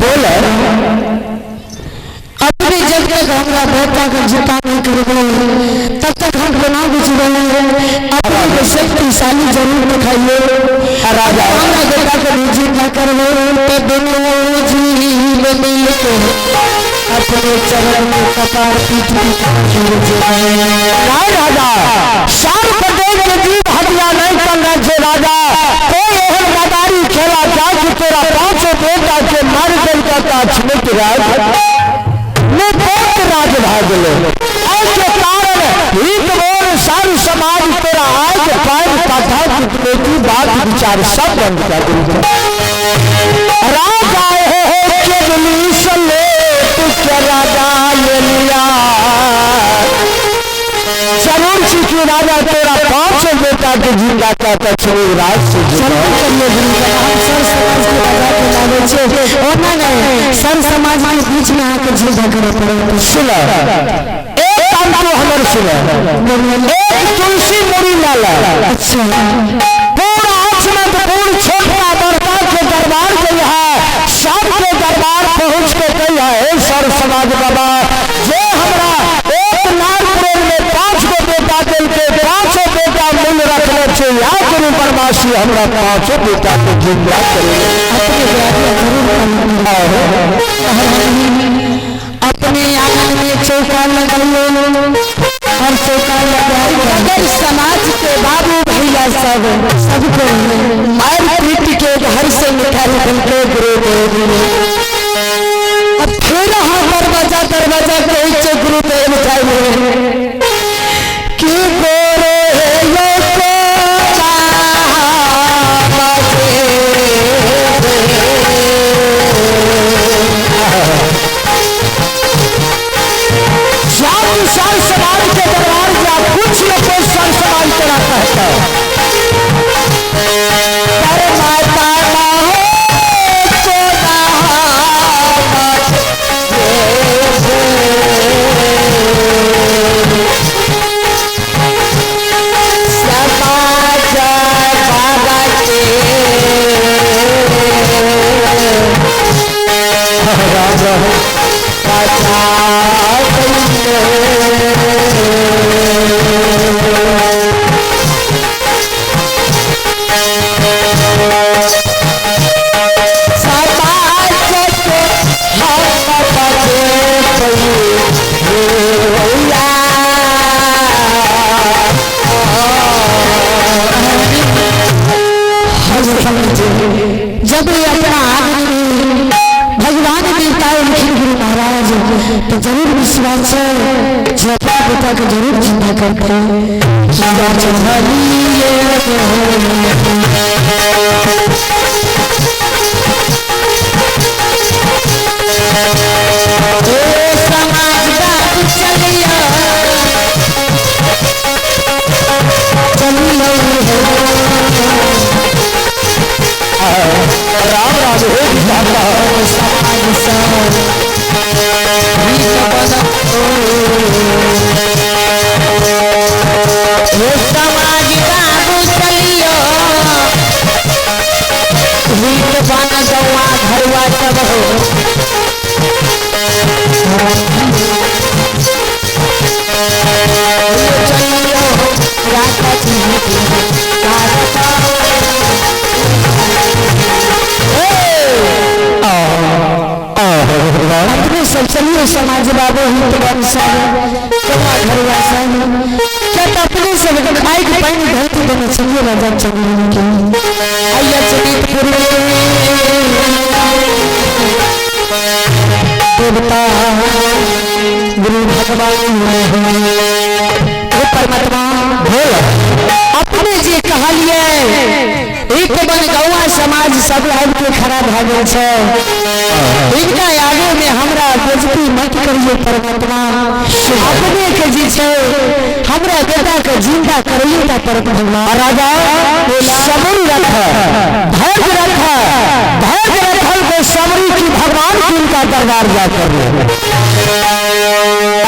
बोल। अपने जब तक हमरा बेटा के जिता नहीं करबै तब तक हम कोना बुझबै। अपने के शक्तिशाली जरूर दिखाइए। राजा, हमरा बेटा के भी जिता करबै तो दुनू जीव मिल के अपने चरण में कपार पीट पीट के जेबै। नहीं राजा, सर्पदेव के जीव हत्या नहीं करना छे राजा। कोई एहन गदारी खेला जाए कि तोरा पांचों बेटा के मार देलका ता छिनक राज ने बहुत राज भा गेलै। एहि कारण हित मोर सारी समाज तोरा आय के पाय कथा कुटनीति बात विचार सब बंद कर देलकै। राजा हे केवली सलेत के राजा ले लिया। जरूर सीखी राजा, तोरा पांचों बेटा के जिंदा कहता छो राज से जिंदा। जरूर करिए गुरु। हम सर समाज के बजा के लाबै छियै, ओना नहि सर समाज के बीच में अहाँके जिंदा करऽ पड़त। सुन, एक काम तो हमर सुन, एक तुलसी मुड़ी लाला। अच्छा। पूरा अचमतपुर छोटा बड़का के दरबार गई है, सबके दरबार पहुंच के गई है, हे सर समाज बाबा, जे हमरा एक नागपुर में 5 गो बेटा दिल के पांचों बेटा मूल रखले छे, या गुरु बदमाशी हमरा पांचों बेटा के जिंदा करे। अपने बेटा जरूर करिए। अपने आंगन में चौका लगाइए और चौका लगाए अगर समाज के बाबू भैया सब सबको मार पीट के घर से निकाल देंगे गुरुदेव। अब फिर हम दरवाजा दरवाजा कहे छे गुरुदेव चाहिए कि गोरे लोको श्याम सर समाज के दरबार जा कुछ लोग सर समाज तेरा कहता है। परमात्मा हो समाज बाबा के समाज के हम बचे जब ये अपना आदमी भगवान देवता उनके गुरु महाराज तो जरूर विश्वास है जो अपना बेटा को जरूर जिंदा करते हैं। समाज बाबू चलिया चलियो। राम राम हे विधाता। समाज सब समाज बाबू चलियो हित बन गौआ घरुआ सब हो। चलियो राधा जी अपने सब चलिए समाज बाबू हित बन सब गौआ घरुआ सब क्या तो अपने सब खाई के पानी धरती देने चलिए राजा चलिए के आइया चलितपुर देवता गुरु भगवान हे परमात्मा बोल। अपने जे कहलिए एक बन गौआ समाज सब आबि के खड़ा भए गेल छै, इनका आगे में हमरा बेइज्जती मत करिए परमात्मा। अपने के जे छै हमरा बेटा के जिंदा करिए ता परमात्मा। राजा सब्र रख, धैर्य रख, धैर्य रखल के सबरी की भगवान की उनका दरबार जाकर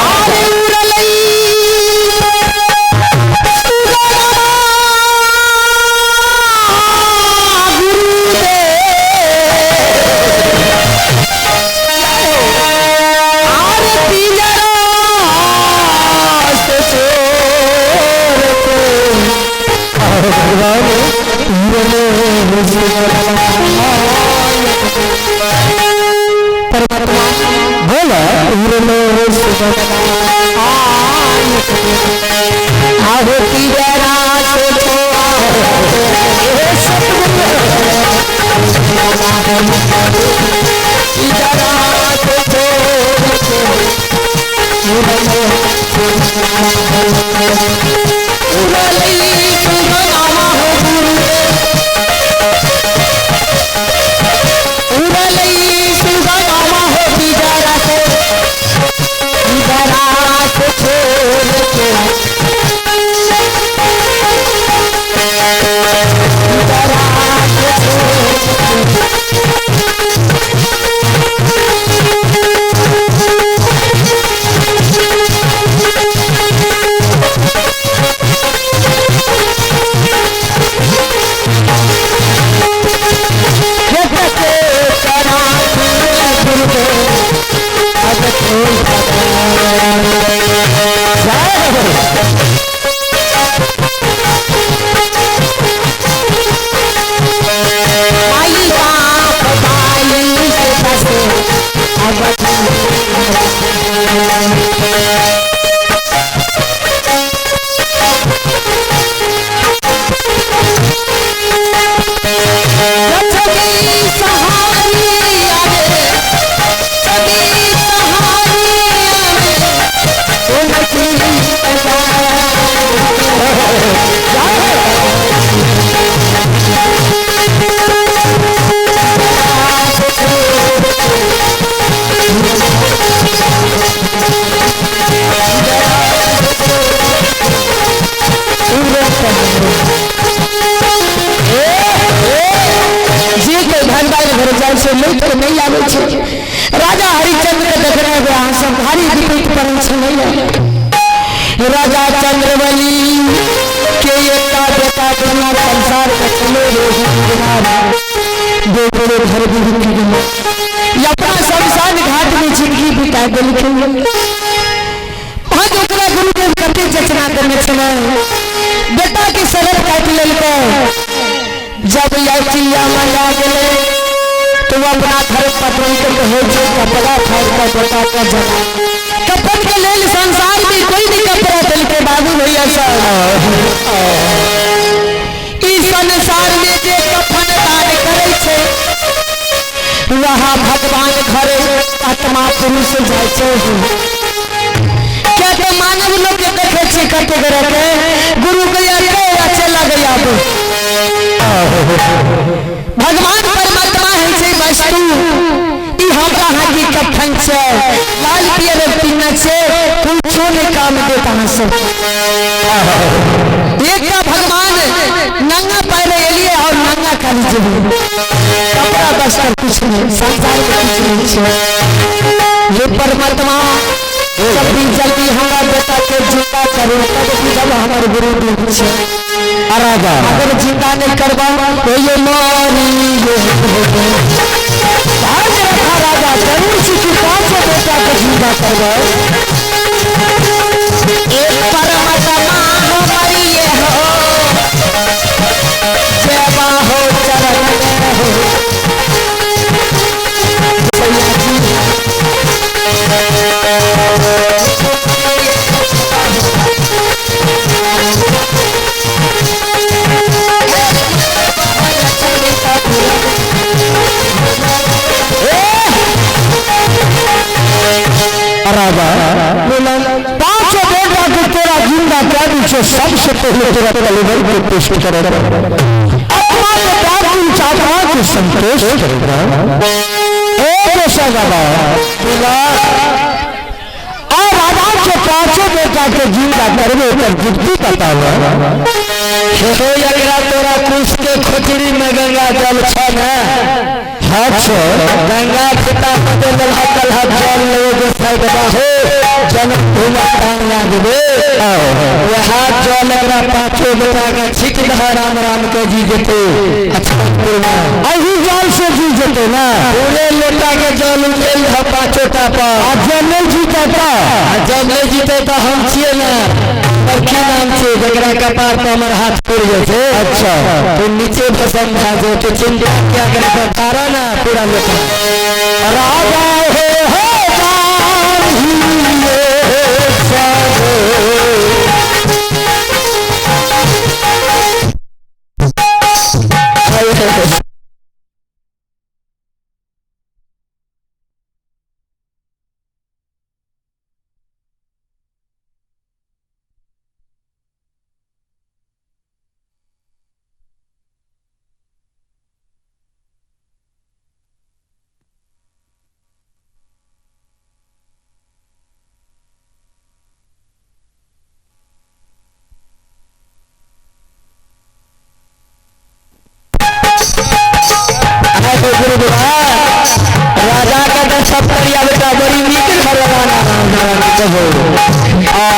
आरे उड़लै बोला राजा हरिचंद्र देख रहे हैं अहाँ सब भारी विपरीत पड़ल छलैया। राजा चंद्रबली के एकटा बेटा दुनिया संसार के चले दो घर भी रुकि गेलै, अपना शमशान घाट में जिंदगी बिता देलखिन। ओकरा गुरुदेव कते जचना देने छलै, बेटा के शरीर काटि लेलकै। जब याचिया मंगा गेलै तो वो अपना घर पत्नी के कहे जो कपड़ा फाड़ कर बेटा का जला कपन के लेल संसार में कोई भी कपड़ा दिल के बाबू भैया सब इस संसार में जे कफन दान करे छे वहाँ भगवान घर आत्मा पुरुष जाय छे। क्या तो मानव लोग के देखे छे कते करे के गुरु गया के या चला गया भगवान परमात्मा है छे वस्तु ई हमरा हाथी कफन छे लाल पियर पीना छे कुछो नहीं काम देता है सब। एक भगवान नंगा पैर एलिए और नंगा खाली जेबे कपड़ा बस्तर कुछ नहीं संसार में कुछ नहीं छे। ये परमात्मा जल्दी जल्दी हमारा बेटा के जिंदा करो तब जब हमारे गुरु देव छे अगर जिंदा नहीं करवा तो ये मारी रखा राजा जरूर सीखी पांचों बेटा को जिंदा करवा। एक परमात्मा हमारी ये हो सेवा हो चरण में हो पांचों बेटा के तेरा जिंदा क्या पीछे सबसे पहले तेरा कलेवर को पेश करेगा, अपना चाहता के संतोष करेगा। और राजा के पांचों बेटा के जिंदा करबे पर जुक्ति बताओ। तोरा कुश के खोजड़ी में गंगा जल छ ने अच्छा गंगा पिता कल जल लोग हो जन्म भूमि देवे वहाँ जल पांचों बेटा के छिट दह राम राम के जी जेते। अच्छा अही जल से जी जेते ना पूरे लोटा के जल उठेल ह पांचों टा पर आ जब नहीं जीते तो जब नहीं जीते तो हम छिए ना पर की नाम छे जकरा कपार पर हमर हाथ पड़ जाए छे। अच्छा तो नीचे पसंद भा जाए तो चिंता क्या करे तारा ना पूरा लोटा राजा हो हो।